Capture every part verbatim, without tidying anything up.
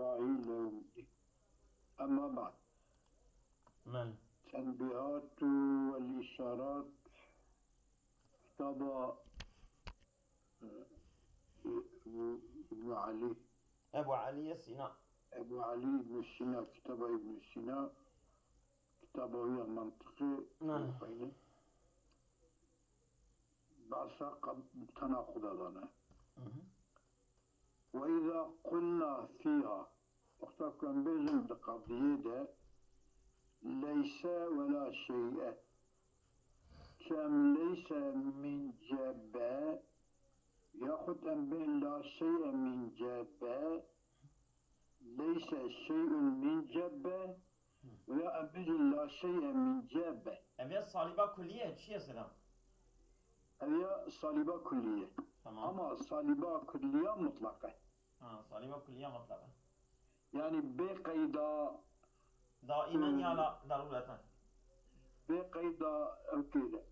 الراعي لهم. أما بعد. Belê. التنبيهات والإشارات. Kitaba e, Ibn Ali, Ebu Aliye Sina. Ebu Ali Ibn Sina, kitaba Ibn Sina, kitaba wî ya mantiqê Belê. xweyne. Behsa qab-, tenaquda dane. Hı hı. وإذا قلنا فيها, wexta ku em bêjin di qadiyê de, ليس ولا شيء, çi em ليس من جبة, yaxud em bên لا شيء من جبة, ليس شيء من جبة, veya em bêjin لا شيء من جبة. Ev ya saliba kulliye çi ye, Selam? Ev ya saliba kulliye. Tamam. Ama saliba kulliya mutlaq e. Ha, saliba kulliye mutlaq e. Yani bê qeyda, Daimen ya la darureten. bê qeyda, okey,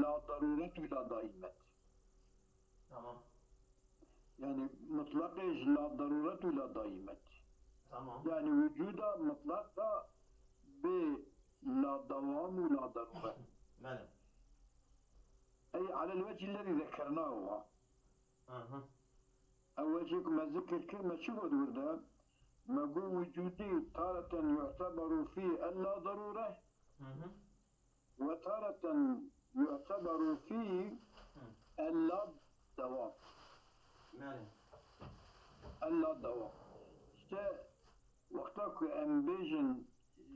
la daruret û la daimet. Tamam. Yani mutlaqê ji la daruret û la daimet. Tamam. Yani vücuda mutlaq da bê la dewam û la daruret. Belê. Ey alel vecî lezî zekernahu ha. Aha. Ew wecî ku me zikir kir, me çi got wir de? Me got vücudî tareten yu'teberu fî el la darure Hı hı. ve tareten yu'teberu fî el la dewam. Belê. El la dewam. İşte wexta ku em bêjin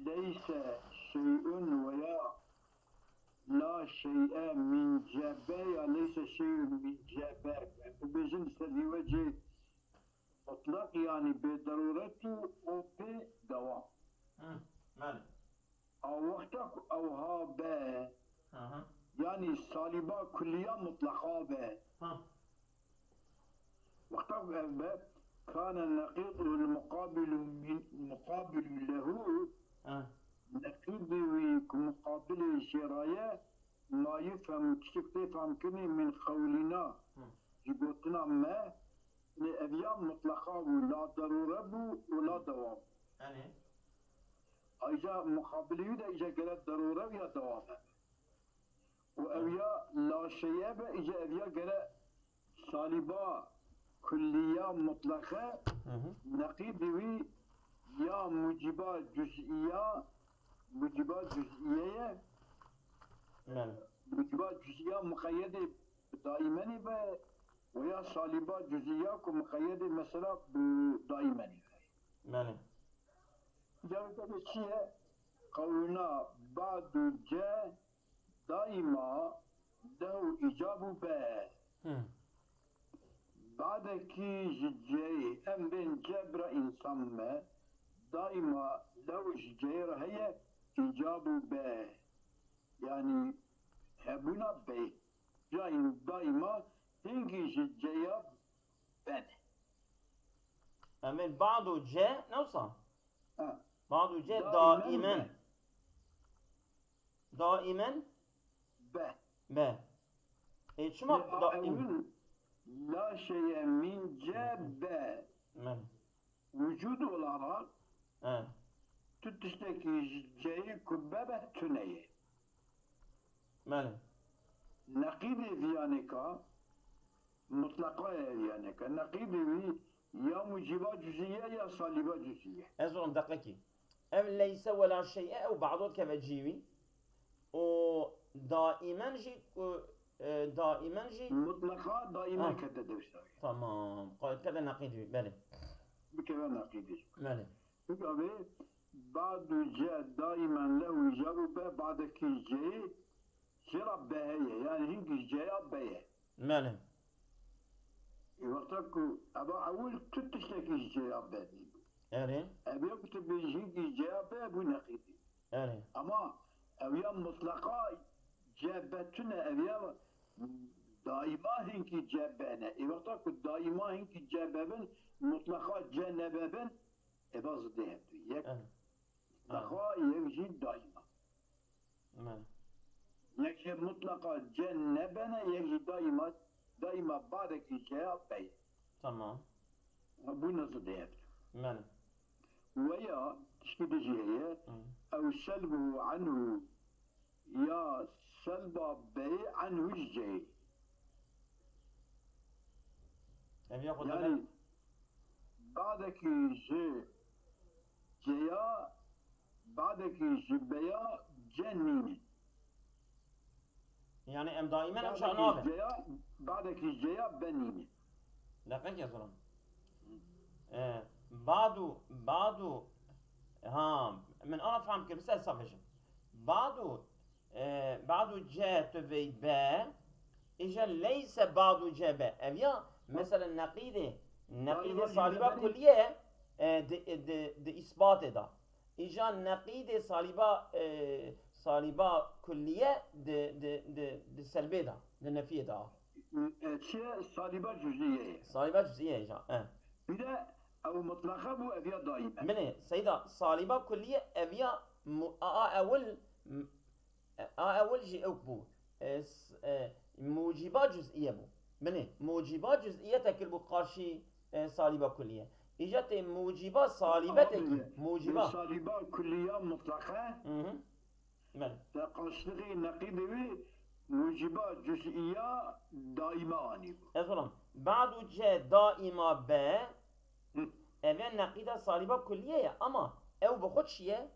leyse şey'un veya la şey'e min cebe ya leyse şey'un min cebe. Em bibêjin ser vî wecê mutlaq, yani bê daruret û o pê dewam. Hı. Belê. A wexta ku ew ha be, Aha. yani saliba kulliya mutlaqa be. Ha. Wexta ku ev be, kane neqîduhu l-muqabilu min, muqabilu lehu, Ha. neqîdê wî ku muqabilê jê re ye, ma yufhemu, tiştek tê fehmkirinê min qewlina, Hı. ji gotina me, lê ev ya mutlaqa bû, la darure bû û la dewam. Belê. Ayca muqabilê wî de îca gere darure ya dewam e. Û ev ya la şey'e be, îca ev ya gere saliba kulliya mutlaqe, Hı hı. neqîdê wî ya muciba cüz'iya, muciba cüz'iye ye, Belê. muciba cüz'iya muqeyyedê bi daimenî be, û ya saliba cüz'iya ku muqeyyedê mesela bi daimenî be. Belê. Cevabê çi ye? Qewluna ba'du ce daima lehu îcabu be. Hı. Badekî ji ceyê em bên cebra însan me, daima lew ji ceyê re heye îcabu be. Yani hebûna be. Cayên daima hingî ji ceya be ne. Em ê ba'du ce, ne wisa? Ha. Ba'du ce Daimen daimen. be. Daimen Be. be. E, çima Lê a daim? Ewil la şeye min ce be. Belê. Vücud olarak He. tu tiştekî ji ceyê ku bebe tune ye. Belê. Neqîdê viyaneka mutlaqa ye viyaneka. Neqîdê wî ya muciba cüz'iye ya saliba cüz'iye. Ez wan deqekî. Ev leyse wela şey'e ew ba'do keve cî wî. Û daimen jî, û, e, daimen jî. Mutlaqa daimen Ha. kete dersa wî. Tamam. Qe-, keve neqîd wî. Belê. Bikeve neqîdê. Belê. Bikeve ba'du ce daimen lehu îcabu be, badekî ceyê jê re be heye. Yani hingî ceya be ye. Belê. E, wexta ku eva ewil tu tiştekî ji ceya be dî. Erê. Ev ya ku tu bêjî hingî ceya be bû neqîdî. Erê. Ama ev ya mutlaqa ce be tune, ev ya daima hingî ce be ne. E, wexta ku daima hingî ce be bin, mutlaqa ce ne be bin, eva zidê hev dû. Yek Erê. mutlaqa, yek jî daima. Belê. Yek jî mutlaqa ce ne be ne, yek jî daima, daima badekî ceya be ye. Tamam. Bûne zidê hev dû. Belê. Weya tişkî din jî heye. Hı. Ew selbuhu anhu, ya selba beyê anhu ji ceyê. Ev ya xwe Yani, dene. Badekî ji ceya, badekî ji beya ce nîne. Yani em daimen ew şa Badekî nabe. Ceya, badekî ceya be nîne. Deqekê zilam. E, badu, badu, ha, min ana fehm kir, bise ez safeşim. Badu, e, badu ce tu vey be, îja leyse badu ce be. Ev ya, mesela neqîdê, neqîdê Saliba Kulliye, e, di, di, di îsbatê da. Îja neqîdê Saliba, e, Saliba Kulliye di, di, di, di selbê da, di nefiyê da. E, çi Saliba Cüz'iye ye. Saliba Cüz'iye îja, e. Bir de ew mutlaqa bû, ev ya daîme. Binê, Seyda, Saliba Kulliye ev ya mu-, a, a ewil, m-, A ewil jî ewk bû. E, s-, e, muciba cüz'iye bû. Binê, muciba cüz'iye tekil bû qarşî, e, saliba kulliye. Îca tê muciba salibe tekî. Muciba. Saliba kulliya mutlaqe. Hı hı. Belê. Te qarşılığı neqîdê wî muciba cüz'iya daîme anî bû. Ez olam. Ba'du ce daîma be. Hı. Eve neqîda saliba kulliye ye, ama ew bi xwe çi ye?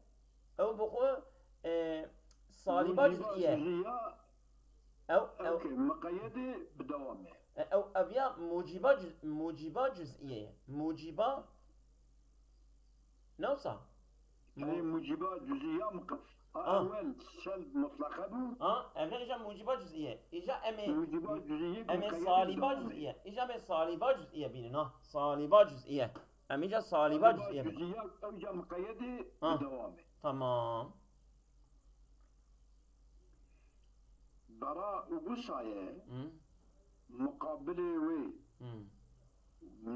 Ew bi xwe, e, saliba cüz'iye. Ew, ew. Okey, miqeyedê bi dewamê. E, ew, ev ya muciba cüz-, muciba cüz'iye ye. Muciba, ne wisa? Mu- Ey muciba cüz'iya miqe-, a, ewel selb mutlaqe bû. Ha, ev ne îca muciba cüz'iye. Îca em ê, Muciba cüz'iye em ê miqeyedê bi saliba dewamê. Cüz'iye. Îca em ê saliba cüz'iye bînin, ha. Saliba cüz'iye. Em îca saliba cüz'iye bînin. Cüz'iya, ew îca miqeyedê bi dewamê. Tamam. Bera û wisa ye. Hı. Muqabilê wê. Hı.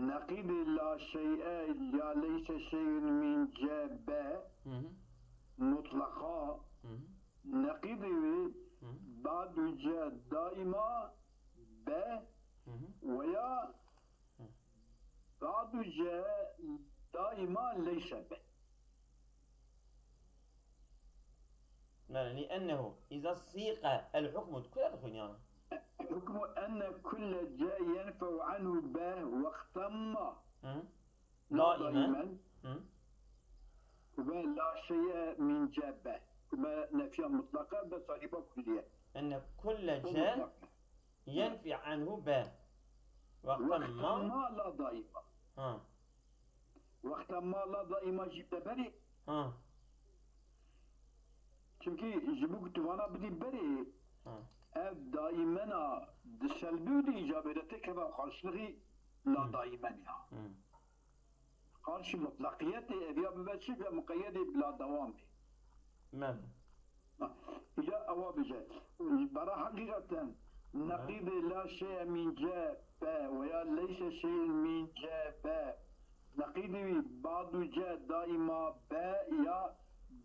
Neqîdê la şey'e ya leyse şey'un min ce be. Hı hı. Mutlaqa. Hı hı. Neqîdê wê Hı hı. ba'du ce daîma be Hı hı. veya Hı. ba'du ce daîma leyse be. Belê, لأنه إذا سيق الحكم, tu kule dixwînî ana? Hukmu enne kulle ce yenfe'u anhu be wexten ma. Hı. La Daimen. Daimen. Hı. Ve la şey'e min ce be. Ve nefiya mutlaka be saliba kulliye. Enne kulle ce yenfi anhu be. Wexten ma. Wexten ma la daima. Ha. Wexten ma la daima jî te berê. Ha. Çimkî ji bo ku tu vana bidî berê, Ha. ev daîmena di selbî û di îcabê de têkeve qarşilixî la Hı. daîmen ya. Hı. Qarşî mutlaqiyetê ev ya bibe çi, bibe muqeyedê bila dewamê. Belê. Îca ewa bije. Bera heqîqeten Belê. neqîdê la şey'e min ce be veya leyse şey'un min ce be. Neqîdê wî ba'du ce daîma be ya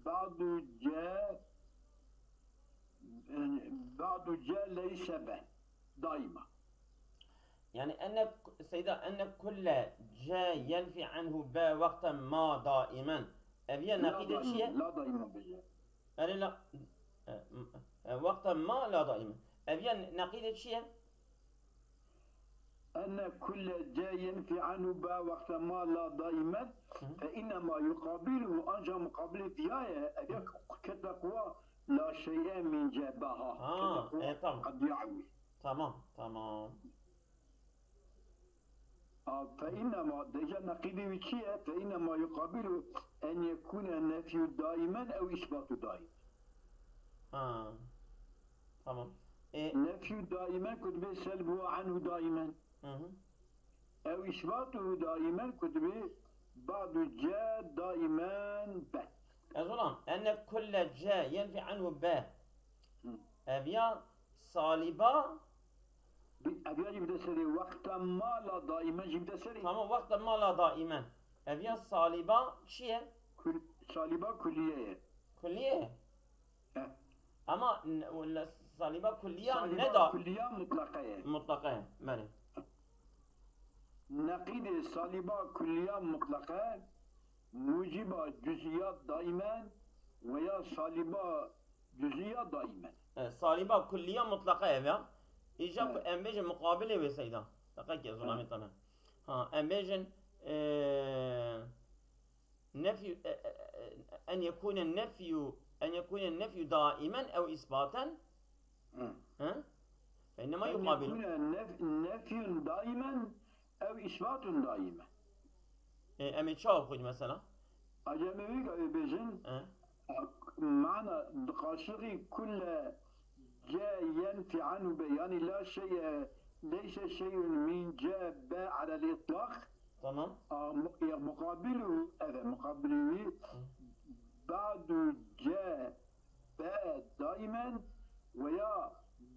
ba'du ce, ba'du ce leyse be. Daîma. Yani enne, Seyda, enne kulle ce yenfi anhu be wexten ma daimen. Ev ye neqîdê çi ye? La daîmen bije. Erê la, e, e, wexten ma la daimen. Ev ye neqîdê çi ye? Enne kulle ce yenfi anhu be wexten ma la daimen. Hı hı. Fe innema yuqabiluhu, ancak muqabilê diya ye. Ev ye kete kuwa la şey'e min ce be ha. Ha, Kete kuwa e, tamam. qediya wî. Tamam, tamam. A, fe innema, deca neqîdê wî çi ye? Fe innema yuqabilu en yekune nefyu daimen ew îsbatu daim. Ha. Tamam. E, Nefyu daimen ku dibê selbuhu anhu daimen. Hı hı. Ew îsbatuhu daimen ku dibê ba'du ce daimen be. Ez olam, enne kulle ce yenfi anhu be. Hı. Ev ya saliba Bi-, ev ya jî bide serê, wexten ma la daimen jî bide serê. Tamam, wexten ma la daimen. Ev ya saliba çi ye? Kul-, saliba kulliye ye. Kulliye ye? He. Ama n-, wele saliba kulliya Saliba ne da kulliya mutlaqe ye. Mutlaqe ye, belê. Neqîdê saliba kulliya mutlaqe, muc-, Mewcîba cüz'iya daimen veya saliba cüz'iya daimen. E, saliba kulliya mutlaqa ev ya. Îca ku Evet. em bêjin muqabilê wê seyda. Deqekê zulamê tane. Ha, em bêjin e, nefyu e, e, e, en yekune nefyu en yekune nefyu daimen ew isbaten. Hı. He? Fe innema En yuqabilu. yekune nef, nefyun daimen ew isbatun daimen. E, em ê çawa bixwînin mesela? Acemî wî ew bêjin E? mana diqaşixî kulle ce yenfi anhu be, yani la şey'e, leyse şey'un min ce be alel itlaq. Tamam. A, mu- ya muqabilu, evet, muqabilu wî ba'du ce be daimen veya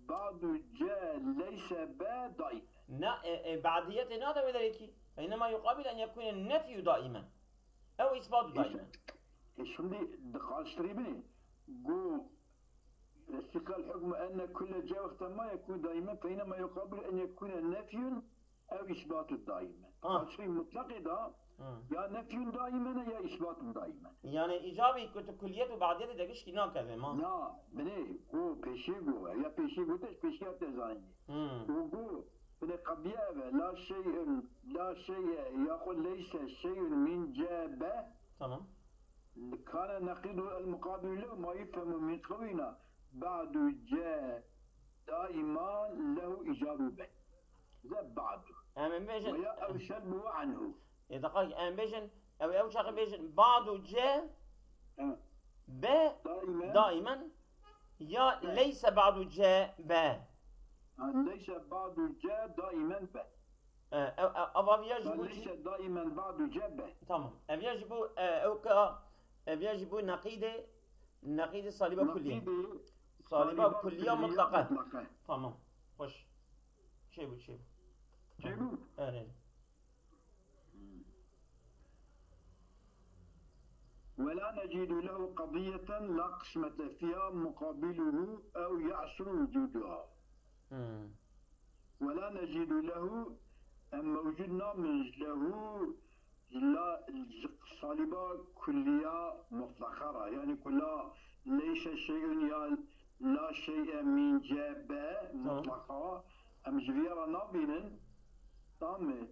ba'du ce leyse be daimen. Na, e, e, badiyetê nade wê derekî. Fe innema yuqabil en yekune nefyu daimen. Ew isbatu daimen. E, şimdi diqaştirî bini. Gu sikal hukmu enne kulle ce wexte ma yekun daimen fe innema yuqabil en yekune nefyun ew isbatu daimen. Ha. Diqaştirî mutlaqê da Hı. ya nefyun daimen e ya isbatun daimen. Yani îcabî ku tu kulliyet û badiyetê de gişkî nakeve ma. Na, binê, ku pêşî gu, ya pêşî gu te, pêşî ya te zanî. Hı. Û gu, binê qediye ev e, la şey'un, la şey'e, yaxud leyse şey'un min ce be, Tamam. kane neqidu el muqabilu lehu ma yufhemu min qewlina ba'du ce daiman lehu icabu be. Ze ba'du. Em ê bêjin. Veya ew selbu anhu. Ê deqak em bêjin. Ew ew çaxê bêjin. Ba'du ce Ha. be Daimen. daimen. Ya Evet. leyse ba'du ce be. Ha, leyse ba'du ce daimen be. E, ev, ev, ev aviya ji Ya bo leyse daimen ba'du ce be. Tamam. Ev ya ji bo e, ew ka ev ya ji bo neqîdê neqîdê saliba kulliye. Neqîdê Saliba kulliya mutlaqa. mutlaqa. Tamam. Xweş. Çêbû, çêbû. Çêbû? Erê. ولا نجد له قضية لا قسمة فيها مقابله أو يعسر وجودها. Hmm. ولا نجد له, em mewcud namin lehu la, ji saliba kulliya mutlaqa ra. Yani ku la leyse şey'un ya la şey'e min ce be mutlaqa. Em ji vîya ra nabînin. Tamam mı?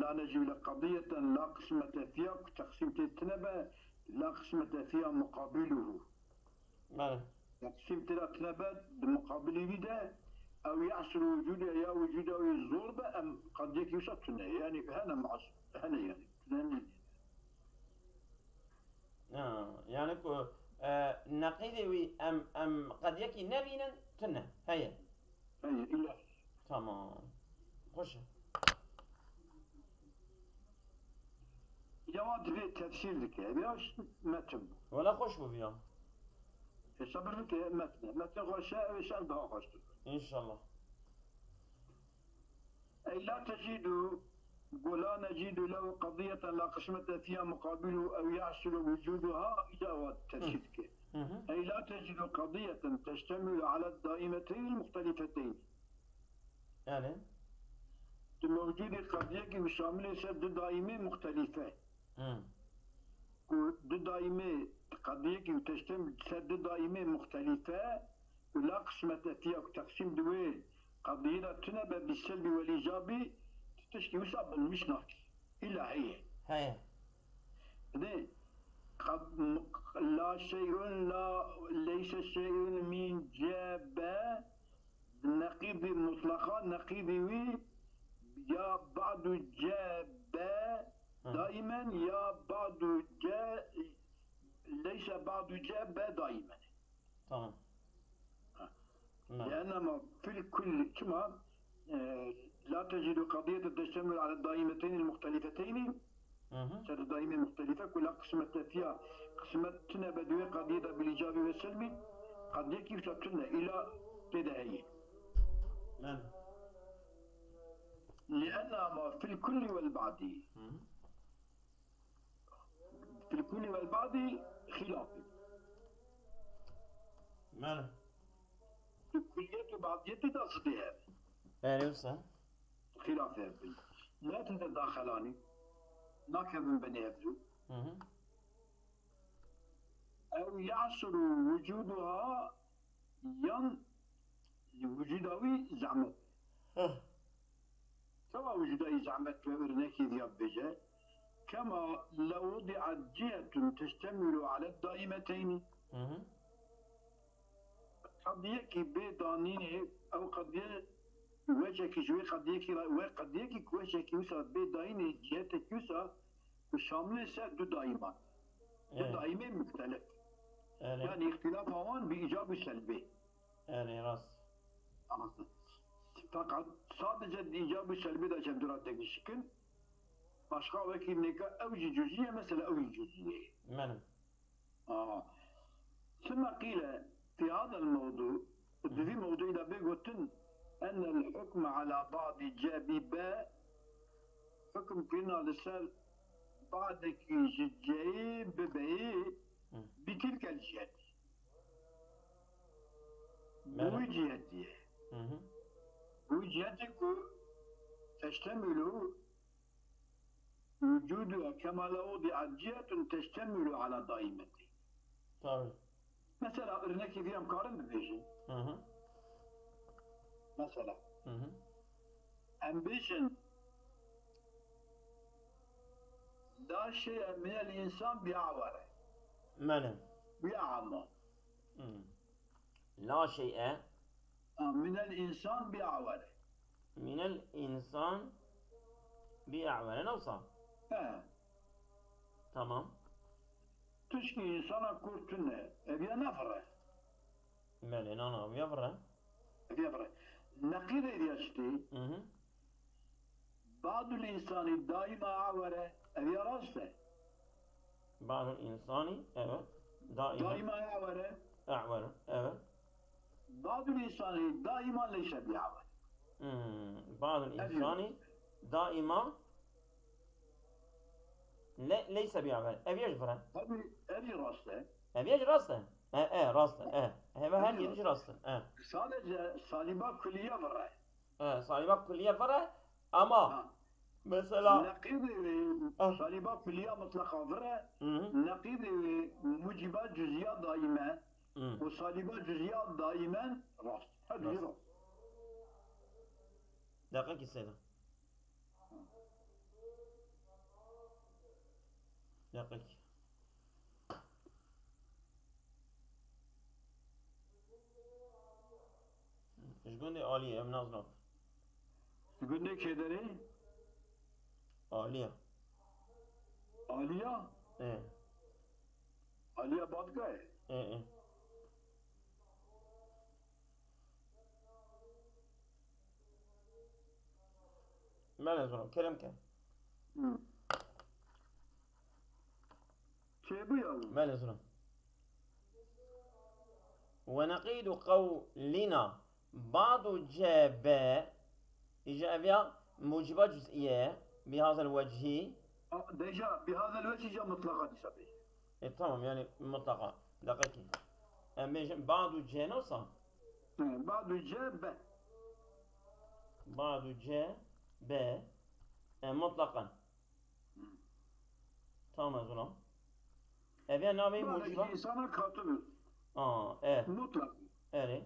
La necî le qadiyeten la qismete fiya ku teqsîm tê tine be, la qismete fiya muqabiluhu. Bele. Teqsîm tira tine be, di muqabilî wî de ew yahsulu wucudu ya wucuda wî zor be, em qadiyekî wisa tune. Yani hene mas, hene yani. Tune nîne. Ha, yani ku e, neqîdê wî em em qediyekî nebînin tune. Heye. Heye, illa. Tamam. Xweş e. Yawa divê tefsîr dike. Ev ya metin. Wela xweş bû vîya. E, sabir bike metne. Metin xweş e, ev şer daha xweş dike. İnşallah. Ey la tecidu, go la necidu lehu qadiyeten la qismete fiha muqabilu ev yahsulu wucuduha, îca wa tefsîr dike. Hı hı. Ey la tecidu qadiyeten teştemilu ala daimeteyn muhtelifeteyn. Yani? Tu mewcudî qadiyekî ku şamilê ser du daîmê muxtelife. Hı. Ku du daîmê qadiyekî ku teştem ser du daîmê muxtelife, ku la qismete fiha ku teqsîm di wê qadiyê de tune be bi selbî wel îcabî, tu tiştî wisa bilmiş nakî. Îlla heye. Heye. Dê, qad-, la şey'un, la leyse şey'un min ce be, neqîdî mutlaqa, neqîdî wî ya ba'du ce be Hı. daimen ya ba'du ce leyse ba'du ce be daimen. Tamam. Ha. Tamam. Liennema fil kulli, çima, e, la tecidu qadiyete teştemil ala daimeteyni muhtelifeteyni, Hı hı. ser daîmê muxtelife ku la qismete fiha, qismet tune be di wê qadiyê de bil îcabî ve selbî, qadiyekî wisa tune, îla tê de heye. Bele. Liennema fil kulli wel ba'dî. Hı hı. Fil kulli wel ba'dî xilaf e. Bele. Di kulliyet û ba'diyetê de zidê hev. Bele wisa. Xilaf hev bin. Ne tune daxelanî. Nakevin binê hev zû. Hı hı. يعسر وجودها yan li wicûda wî zehmet. Heh. Çawa wicûda wî zehmet bi örnekê diya bibêje? Kema lew wudi'et cihetun teştemilu ala daimeteyni. Hı hı. Qediyekî bê danînê, ew qediye weçekî ji wê qediyekî re, wê qediyekî ku weçekî wisa bê dayînê cihetekî wisa ku şamilê ser du daîman. Du Evet. daîmê muxtelif. Evet. Yani îxtîlafa wan bi îcab û selbê. Evet, rast. Anladın. Fakat sadece îcab û selbê de cem dura tekişikin. Başka wekî nêka ew jî cüzî ye, mesela ew jî cüzî ye. Benim. Aa. ثم قيل في هذا الموضوع, di vî mewdûî de bê gotin, أن الحكم على بعض ج ب ب, hukm kirina li ser badekî ji ceyê bibeyê, Hı. بتلك الجهة. Bi Merhaba. wî cihetî ye. Hı hı. Bi wî cihetê ku teştemilu وجودها كما لو وضعت جهة تشتمل على دائمة. Tabii. Mesela örnekî vî em karin bibêjin. Hı hı. Mesela. Hı hı. Em bêjin, لا شيء من الإنسان بأعور. Mene. بأعمى. Hı. La şey'e. Ha, من الإنسان بأعور. Minel insan bi a'were, ne wisa? He. Tamam. Tişkî însana kurt tune, ev ya navire. Belê, nana, ev ya vire. Ev ya vire. Neqîdê ev ya çi tê? Hı hı. Badul însani daîma a'were, ev ya rast e. Badul însani, evet. Daîma. Daîma a'were. A'were, evet. Badul însani daîma leyse bi a'were. Hmm, badul Ev ya. însani daîma le-, leyse bi a'were. Ev ya ji vire. Tabii, ev ya rast e. Ev ya ji rast e. E, e, rast e, e. Heve her Ev ya yeri ji rast. rast e, e. Sadece saliba kulliye vire. E, saliba kulliye vire ama Ha. mesela Neqîdê wê Ah. saliba kulliya mutlaqa vire, Hı hı. neqîdê wê muciba cüziya daîme Hı. û saliba cüziya daîmen rast. Her du Rast. rast. Deqekî seyda. Deqekî. Ji gundê Aliyê, em nazinim. Ji gundê kê derê? Aliya. Aliya? Ê. Aliya Badgayê? Ê, ê. Mele zora, kerem ke. Hı. Çêbûya wî. Belê, zora. Ve neqîdu qewlina ba'du C B, îja ev ya muciba cüz'iye, bi hazel vechî. A, deja, bi hazel vechî ca mutlaqa dîsa bê. E, tamam, yani mutlaqa. Deqekî. Em bêjin ba'du C ne wisa? Hı, ba'du C B. Ba'du C B. E, mutlaqan. Tamam, ez ona. Ev ya navê muciba. Badekî însana katibir. Aa, e. Mutlak. Erê.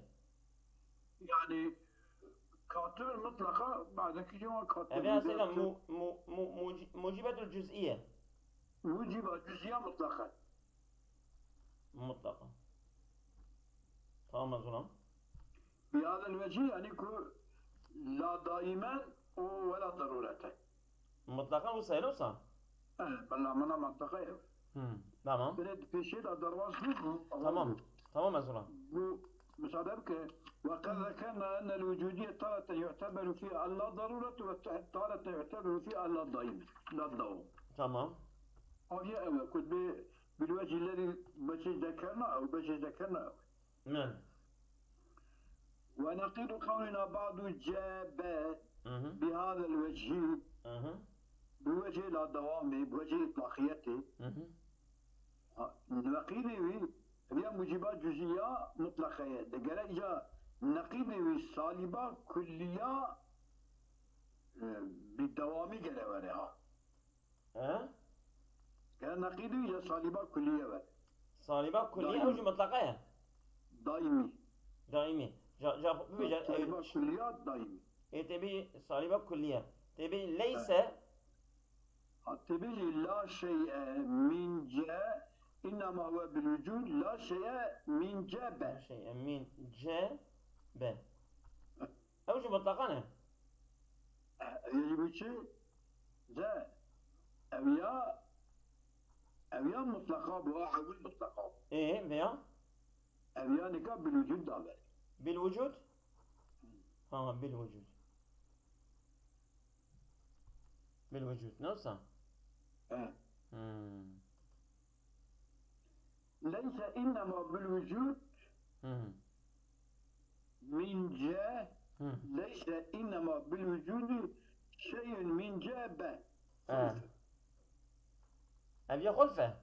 Yani katibir mutlaka badekî cuma katibir. Ev ya seyda mu-, mu-, mu-, muci-, mucibetul cüz'iye. Muciba cüz'iye mutlaka. Mutlaka. Tamam, ez ona. Bi hadel vecî, yani ku la daimen û wela darurete. Mutlaka wisa ye, wisa? Evet, bela mana mutlaka ye. Hmm, tamam. Bire di pêşê de derbas bû, bu, Tamam. Tamam, ez ona. Bu, müsaade bike. Ve qed zekerna ennel vücudiye tareten yu'teberu fiha la daruretu ve tareten yu'teberu fiha la daim. La davam. Tamam. Aviye ewe, ku bi, bil vecî lezî beşê zekerna ew, beşê zekerna ew. Men. Ve neqîdu qewlina ba'du C B Hı hı. bi hadel vecî Hı hı. bi vecê la dewamê, bi vecê îtlaqiyetê. Hı hı. Ha, neqîdê wî, ev ya muciba cüz'iya mutlaqe ye. De gere îca neqîdê wî saliba kulliya, e, bi dewamî gere were ha. He? Gere neqîdê wî ya saliba kulliye were. Salîba kulliye ew jî mutlaqa ye. Daîmî. Daîmî. Ca, ca, bibêje, e, Salîba kulliya daîmî. Ê tê bî salîba kulliye. Tê bî leyse. Ha, tê bî jî la şey'e min ce, innema huve bil wucud, la şey'e min ce be. La şey'e min ce be. Ew jî mutlaqa ne? Ê jî bû çi? Ze, ew ya, ew ya mutlaqa bû, a ewil mutlaqa bû. Ê, veya? Ev ya nika bil wucud da ver. Bil wucud? Ha, bil wucud. Bil wucud. Ne wisa? He. Hmm. Leyse innema bil wucud. Hmm. Min ce, Hmm. leyse innema bil wucudi şey'un min ce be. He. Ev ya xulfe?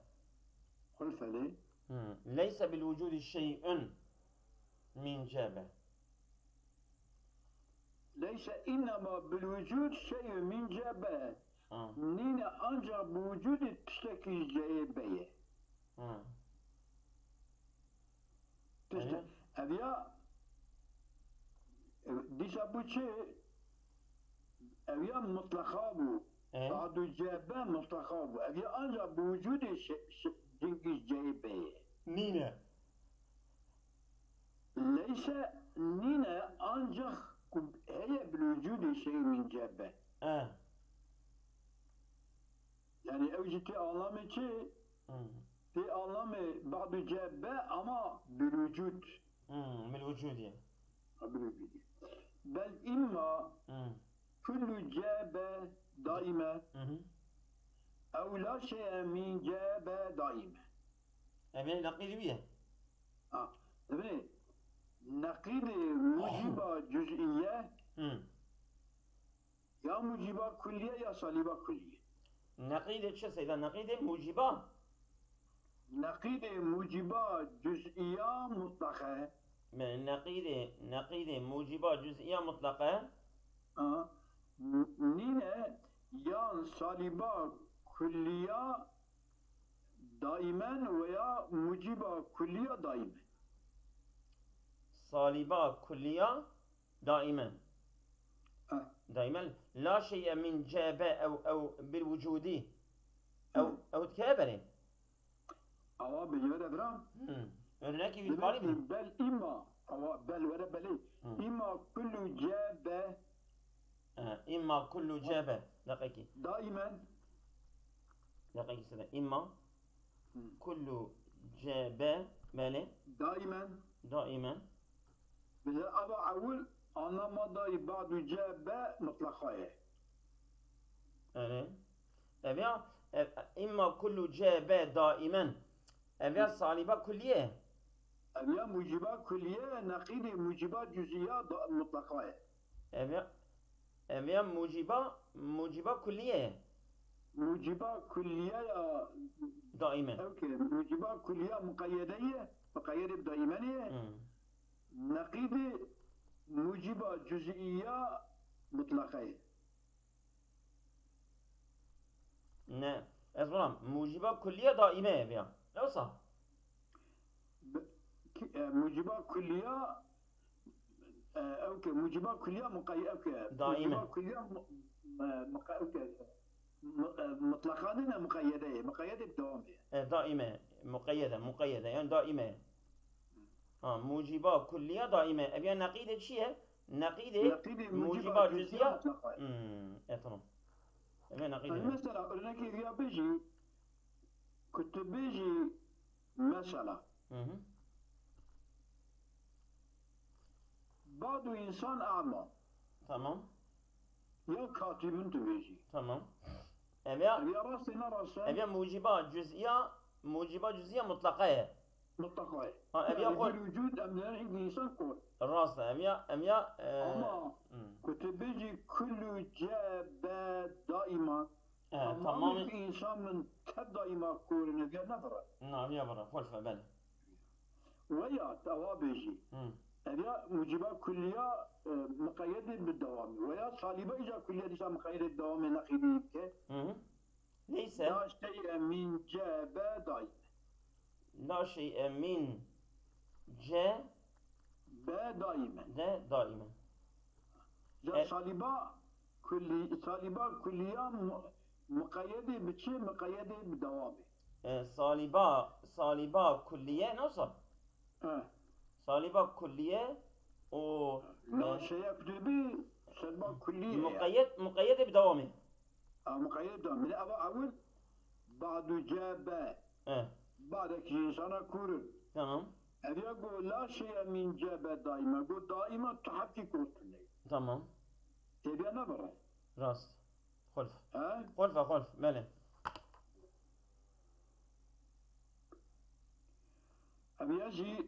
Xulfe lê. Hmm. Leyse bil wucudi şey'un min ce be. Leyse innema bil wucud şey'un min ce be. Ha. Nîne ancak bi wucudi tiştekî ji ceyê be ye. Ha. Tişte-, Ehe. ev ya, e, dîsa bû çi? Ev ya mutlaqa bû. Ehe. Badu ce be mutlaqa bû. Ev ya ancak bi wucudê şe-, şe-, cingî ceyê be ye. Nîne. Leyse nîne ancak ku heye bil wucudê şey'un min ce be. E. Yani ew jî tê anlamê çi? Hmm. Tê anlamê badu ce be ama bil wucud. Hmm, bil wucud ye. Ha, bil wucud ye. Bel imma Hmm. kullu ce be daime. Hı hı. Ew la şey'e min ce be daime. Ev yani neqîdê wî ye. Ha, dibê neqîdê muciba cüz'iye Hı. ya muciba kulliye ya saliba kulliye. Neqîdê çi seyda? Neqîdê muciba? Neqîdê muciba cüz'iya mutlaqe. Me-, neqîdê, neqîdê muciba cüz'iya mutlaqe. Ha, n-, nîne yan saliba kulliya daimen veya muciba kulliya daimen. Saliba kulliya daimen. Heh. Daimen. La şey'e min ce be ew, ew bil wucudi. Ew, Hı. ew dike berê. Awa bêje were bira. Hmm. Örnekî wî Demek dikarî ki bî? Bel imma. Awa bel were belê. Hı. İmma kullu ce be. E, imma kullu ce be. Deqekî. Daimen. Deqekî sede. İmma Hı. kullu ce be. Belê. Daimen. Daimen. Bi ava ewil anlama dayî badu ce be mutlaqa ye. Erê. Ev ya, ev, imma kullu ce be daimen. Ev ya saliba kulliye. Ev ya muciba kulliye, neqîdê muciba cüz'iya da, mutlaqa ye. Ev ya, ev ya muciba, muciba kulliye ye. Muciba kulliye ya Daimen. Ew ke muciba kulliya muqeyyede ye, muqeyyede bi daimen ye. Hmm. Neqîdê muciba cüz'iya mutlaqa ye. Ne. Ez vana muciba kulliya daîme ye vêya. Ewsa. Bi-, ki-, e, muciba kulliya, e, ew ke muciba kulliya muqey-, ew ke Daîme. Muciba kulliya mu-, e, muqey-, ew ke mu-, e, mutlaqa nîne, muqeyyede ye. Muqeyyede bi dewam ye. E, daîme. Muqeyyede, muqeyyede. Yani daîme ye. Ha, muciba kulliya daîme. Ev ya neqîdê çi ye? Neqîdê Neqîdê muciba muciba cüz'iya cüz'iya mutlaqa ye. Hmm, e, tamam. Ev ya neqîdê Yani ne? Mesela örnekê vêya bêjî, ku tu bêjî mesela. Hı hı. Badu insan ama. Tamam. Ya katibin tu bêjî. Tamam. Ev ya, Ev ya rast e, ne rast e? Ev ya muciba cüz'iya, muciba cüz'iya mutlaqa ye. Mutlaqa ye. Ha, ev ya Yani xwe bil vücud em diyen hîn insan kor. Rast e, ev ya, ev ya, e, Ama hmm. ku tu bêjî kullu ce be daima. E, Tamamê tamamê- insan min tev daima kor in, ev ya ne vira. Na, ev ya vira, xulfe, belê. Weya, te awa bêjî. Hmm. Ev ya muciba kulliya, e, muqeyyedê bi dewamî. Weya saliba îca kulliya dîsa muqeyyedê bi dewamê neqîdî bike. Hı hı. Neyse. La şey'e min ce be daîme. La şey'e min ce Be daîmen. de daimen. Ya E- saliba kulli, saliba kulliya mu- muqeyyedê bi çi? Muqeyyedê bi dewamê. E, saliba, saliba kulliye nasıl? He. Saliba kulliye o La e, şeye kutubî saliba kulliye. muqeyyed, muqeyyede bi dewamê. A muqeyyed dewamê. Eva ewil ba'du ce be. E, Badek ji insana kurin. tamam. Ev ya go la şey'e min ce be daîmen. Go daîmen tu hepkî kotune. Tamam. Ev ya ne bere? Rast. Xulf. He? Xulf e xulf. Belê. Ev ya jî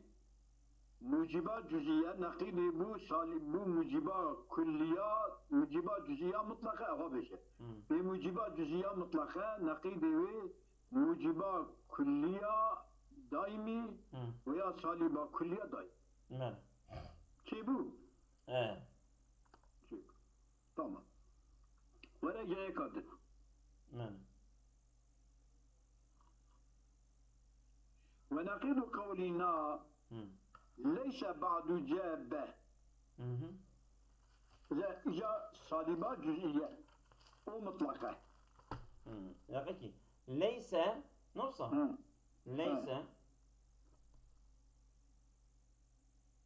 muciba cüziye neqîdê bu salî bu muciba kulliya, muciba cüziya mutlaqe eva bêje. Hmm. Bi muciba cüziya mutlaqe neqîdê wê muciba kulliya daîmî Hmm. veya saliba kulliya daîmî. Belê. Çi bu? E, Çi? Tamam. Were cayeka din. belê. Ve neqîdu qewlîna Hmm. leyse ba'du ce be. Mhm. Ze ja saliba cüziye. O mutlaqe. Hmm. Ya peki. Leyse, nasıl? Hı. Leyse.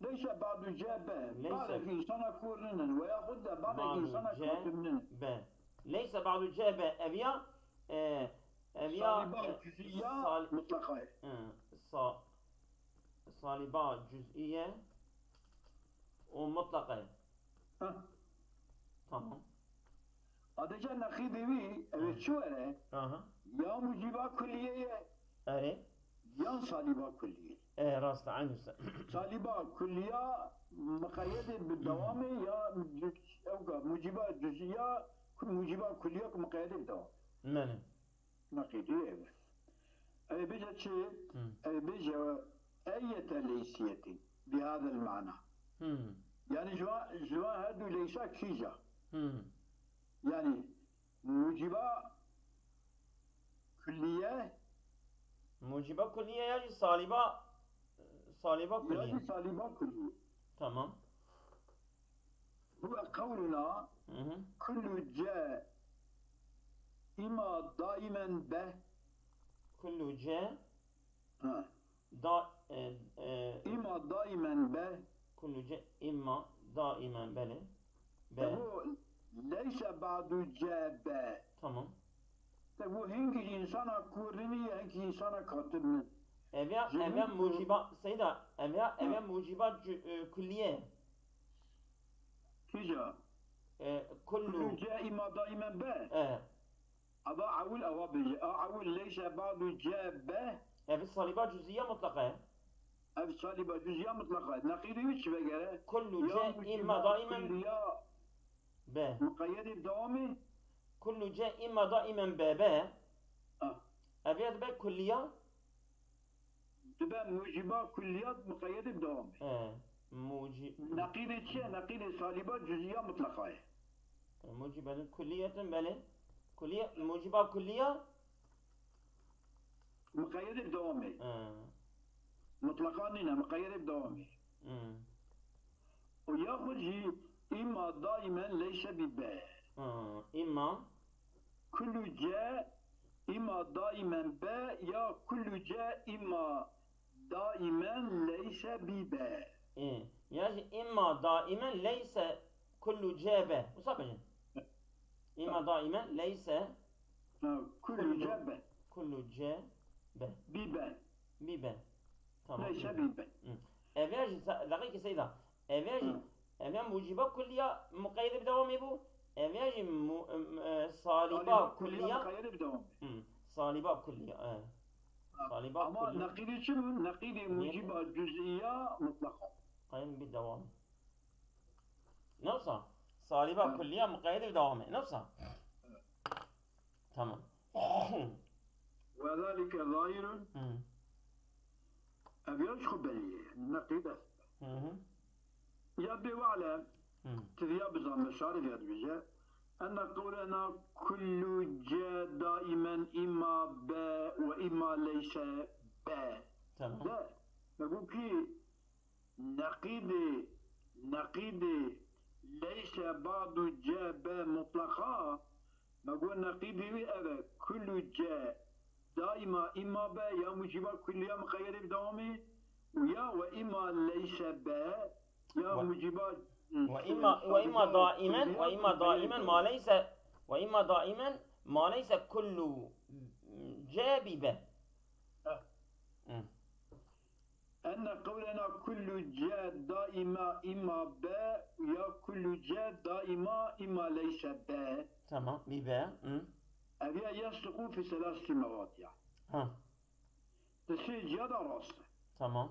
Leyse ba'du ce be. Leyse. Badek insana kurinin veya xud de badek Ba'du insana ce katibinin. be. Leyse ba'du ce be. Ev ya, e, ev ya, Saliba e, cüziya sal- mutlaqe. e, sa- saliba cüziye o mutlaqe. Heh. Tamam. Adeca neqîdê wî, ev ê çi were? Aha. Ya muciba kulliye ye, Erê. yan saliba kulliye. E, rast, aynı se. Saliba kulliya muqeyyedê bi dewamê ya ew ka muciba cüziya, ku muciba kulliya ku muqeyyedê bi dewam. Mene. Neqîdê ev. Ev bêje çi? Hmm. Ev bêje eyyete leysiyetin bi hadel mana. Hmm. Yani ji van, ji van her du leysa kîja. Hmm. Yani muciba kulliye Muciba kulliye ya jî saliba, saliba ya kulliye. jî saliba kulliye. Tamam. Huve qewluna Hı hı. kullu ce ima daimen be. Kullu ce Ha. da e, e, Ima daimen be. Kullu ce imma daimen bele. Be. Evo leyse ba'du ce be. Tamam. Te bu hingî insana kurrini, hingî insana katibni. Evya, Cümle evya bu- muciba, Seyda, evya, evya Hı. muciba cü- e, kulliye. Kîja? E, kullu. Kullu ce ima daimen be. E, Ava ewil ava bêje. A ewil leyse ba'du ce be. ev saliba cüziye mutlaka ye. Ev saliba cüziya mutlaka. Neqîdê wî çi vegere? Kullu Ya ce muciba imma daimen kulliya be. Muqeyyedê dewamê. Kullu ce imma daimen be be. Ah. Evya dibe kulliya. Dibe muciba kulliyat muqeyyedê bi dewam be. E, muci- Neqîdê çi ye? Neqîdê saliba cüziya mutlaka ye. Mucibetin kulliyetin belê. Kulliye, muciba kulliya. Muqeyyedê bi dewam be. E, Mutlaka nîne, muqeyyedê bi dewam be. hmm. O yaxud jî îma daimen leyse bi be. Ha, imma. Kullu ce îma daimen be ya kullu ce îma daimen leyse bi be. E, ya jî imma daimen leyse kullu ce be. Wisa bêjin. İmma daimen leyse Ha, kullu ce be. Kullu ce be. Bi be. Bi be. Tamam. Leyse bi be. Hı. Evya jî sa- dakika Seyda. Evya jî Hı. Evya muciba kulliya muqeyyede bi dewamê bû. Evya jî mu- em- e, saliba Saliba kulliya. Muqeyyede bi dewam be. Hı. Saliba kulliya. E. Saliba Ama kulliya. Neqîdê çi bû? Neqîdê muciba cüziya mutlaka. Qayim bi dewam. Nefsa. Saliba Hı. Kulliya muqeyyede bi dewamê. Nefsa. Tamam. Ve zalike zahirun. Hı. Ev ya ji xwe belî ye. Neqîd e. Hı hı. Ya bê wale Hı. tiviya bizanme şarî ya dibêje. Enne qewlena kullu ce daimen îma be ve îma leyse be. Tamam. De, me got kî neqîdê, neqîdê leyse ba'du ce be mutlaqa, me got neqîdê wî ev e, kullu ce daîma îma be ya mucîba kulliya muqeyyedê bi dewamê û ya we îma leyse be ya Ve, mucîba, ve imma, ve imma daimen, ve imma daimen ma leyse, ve imma daimen ma leyse kullu ce bi be. Heh. Hı. Enne qewlena kullu ce daima imma be ya kullu ce daima imma leyse be. Tamam, bi be. Hı. Ev ya yesduqu fi selaseti mevadiya. Ha. Di sê ciya de rast e. Tamam.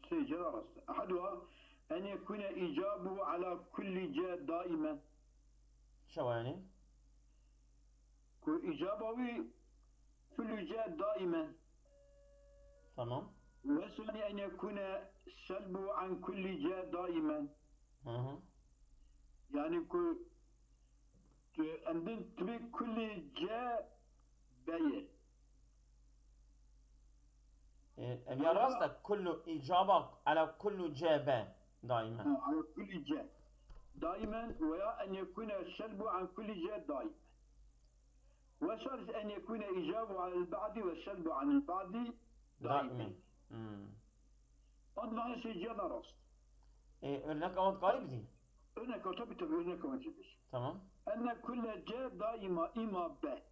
Sê ciya de rast e. Ehaduha en yekune icabu ala kulli ce daimen. Çawa yani? Ku icaba wî kullu ce daimen. Tamam. Ve sani en yekune selbu an kulli ce daimen. Hı hı. Yani ku tu endin tibî kulli ce beye. E, ev ya rast e, kullu icaba ala kullu ce be daimen. Ha, ala kulli ce daimen veya en yekune selbu an kulli ce daimen. Ve salis en yekune icabu alel ba'di ve selbu anil ba'di daimen. Daimen. Hmm. Ondan şey ciya da rast. E, örnek avat garip değil. Örnek o tabi tabi örnek o cibir. Tamam. Enne kulle ce daima ima be.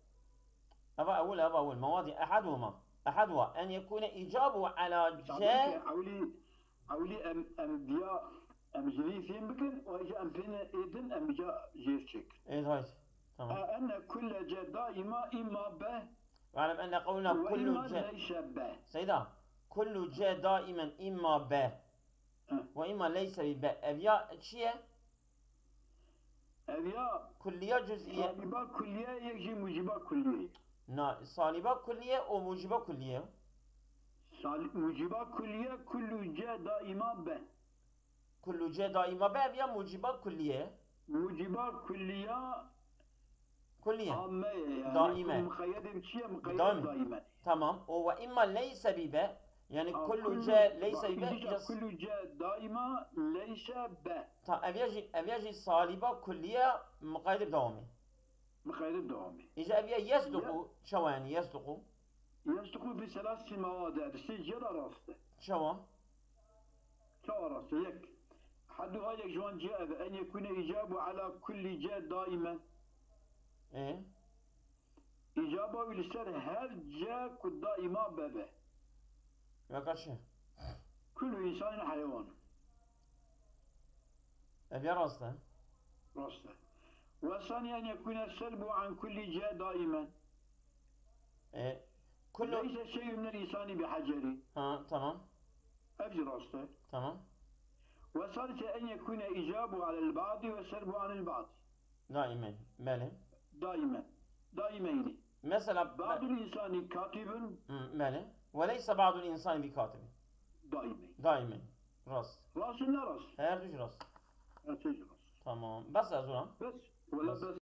Eva ewil, eva ewil. Mewadi ehad ve ma. Ehad ve. En yekune icabu ala ce. Ewli, ewli em, em diya, em jilî fêm bikin, o ica em pêne êdin, em ica jêr çêkin. Êd hayt. Tamam. A enne kulle ce daima ima be. Ve alem enne qewluna ve kullu ima ce. Leyse be. Seyda, kullu ce daimen ima be. Hı. Ve ima leyse bi be. Ev ya çi ye? Ev ya kulliye cüz'iye. Saliba kulliye yek jî muciba kulliye. Na, saliba kulliye û muciba kulliye. Sal-, muciba kulliye kullu ce daima be. Kullu ce daima be ev ya muciba kulliye. Muciba kulliya Kulliye. Amme ye yani. Daime. Muqeyyedê bi çi ye? Muqeyyedê daime. Tamam. O ve imma leyse bi be. Yani kullu ce leyse bi be. Kullu ce daima leyse be. Ta ev ya jî, ev ya jî saliba kulliye muqeyyedê bi dewamê. Muqeyyedê bi dewamê. Îca ev ya yesduqu, çawa yani yesduqu? Yesduqu bi selasî mewade. Di sê ciya de rast e. Çawa? Çawa rast e? Yek. Hedduha yek ji wan ciya ev e. En yekune icabu ala kulli ce daimen. E? Îcaba wî li ser her ce ku daima bebe. Weka çi? Kullu insanin heywan. Ev ya rast e. Rast e. Ve sani en yekune selbu an kulli ce daimen. E, kullu Leyse şey'un minel insani bi haceri. Ha, tamam. Ev jî rast e. Tamam. Ve salise en yekune icabu alel ba'di ve selbu anil ba'di. Daimen. Belê. Daimen. Daimeyni. Mesela, ba'dul insani katibun. Hı, belê. Ve leyse ba'dul insani bi katibin. Daimeyn. Daimen. Rast. Rast ne rast? Her du jî rast. Her du jî rast. Tamam. Bes ez ulan. Bes. Wala bes.